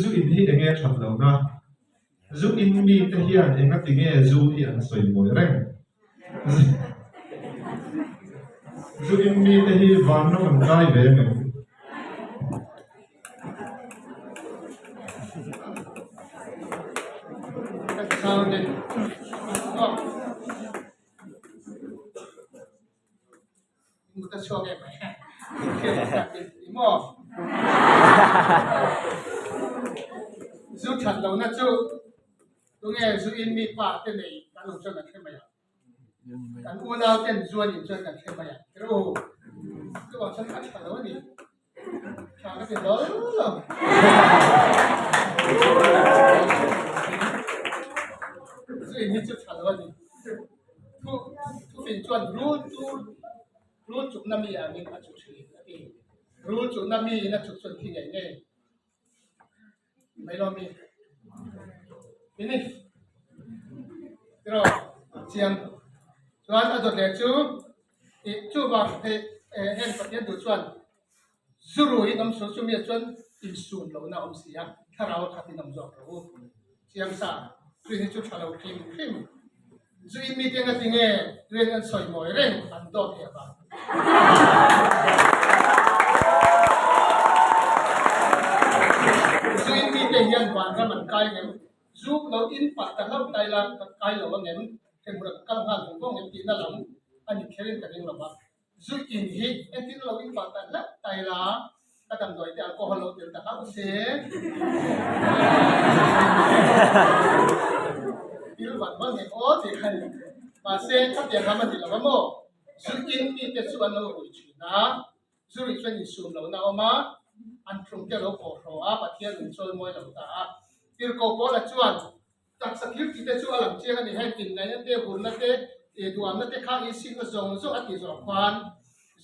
Zu in hi enge that lohna? Zu in mite hian engati nge zu hi an sawi mawi reng? Zu in mite hi vanram an kai ve em? Ka chhuak em i maw zu that lohna chu tunge zu in mi pa te nei kan awm chuan kan hre mai ang kan unau ten zu an in chuan kan hre mai ang tirh u chuvang chuan a tha lo a ni tha ka ti hlawl lo zu in hi chu tha lo a ni. Thu thufin chuan rul chu rul chukna mi angin a chu thin a ti. Rul chukna mi in a chuk chuan thi ngei ngei mai lo mi. Finish. Tiraw chiang. Chuan a dawt leh chu i chuvang hei heng Pathian duh chuan zu ruiin awm suh chumi ah chuan insun lohna a awm si a, thlarau a khatin awm zawk rawh u. Chiang sa, chu hi chu tha lo hrim hrim. Zu in mite nga tinge rian an sawi mawi reng an dawt leh vang. Zu in mite hian vanram an kai ngem, zu lo in pah ta hlauh tai la ka kai lo angem, hemura ka kal nghal vawng vawng em tihna lam a ni kherin ka ring lo va. Zu in hi entir lo in pah ta hlauh tai la, ka damdawi te alcohol lo tel ta hlauh se. Thil van van nge aw tih kha ni. Mahse khatiang lam a ni lo va maw? Zu in mite chu an lo rui thin a, zu rui chuan insum lohna a awm a, an tlung te a lo kawhhraw a, Pathian min chawi mawi lo ta a. Tirhkoh Paula chuan Taksa thil tih te chu a lang chiang a ni. Heng inneihna te, hurna te, duhamna te kha insikna zawng zawng a tih zawh khan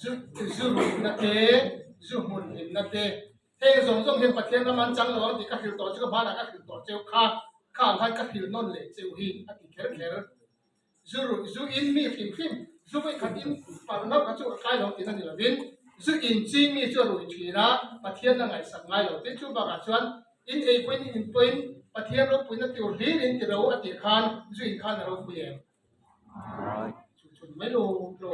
zu zu ruihna te, zu hmun hlimna te, heng zawng zawng hian Pathian ram an chang lo ang tih ka hrilh tawh chu ka hmanah ka hrilh tawh cheu kha, kha ang khan ka hrilh nawn leh cheu hi a ti kher kher. Zu ruih zu in mi hrim hrim, zu vawi khat in palh hlauh kha chu a kai lo tihna ni lovin, zu in ching mi chu a rui thin a, Pathian a ngaihsak ngai lo. Tin, chu bakah chuan in ei pawhin in in pawhin Pathian ropuina tur hlir in ti ro a tih khan zu in khan a ropui em? Chu chu ni mai lo lo.